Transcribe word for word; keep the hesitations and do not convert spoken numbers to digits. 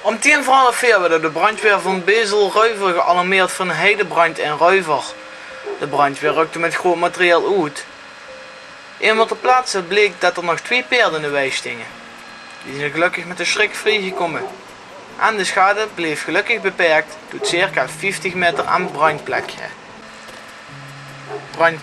Óm tien veur half veer woort door de brandjweer van Bezel-Reuver gealarmeerd veur 'ne heidebrandj in Reuver. De brandjweer rukde mit groot materieel oet. Eenmaol ter plaatse bleek det d'r nog twieë peerd in de wei stinge. Die zien gelökkig mit de sjrik vriegekómme. En de sjade bleef gelökkig beperk tot circa vieftig meter aan brandjplek. Brandj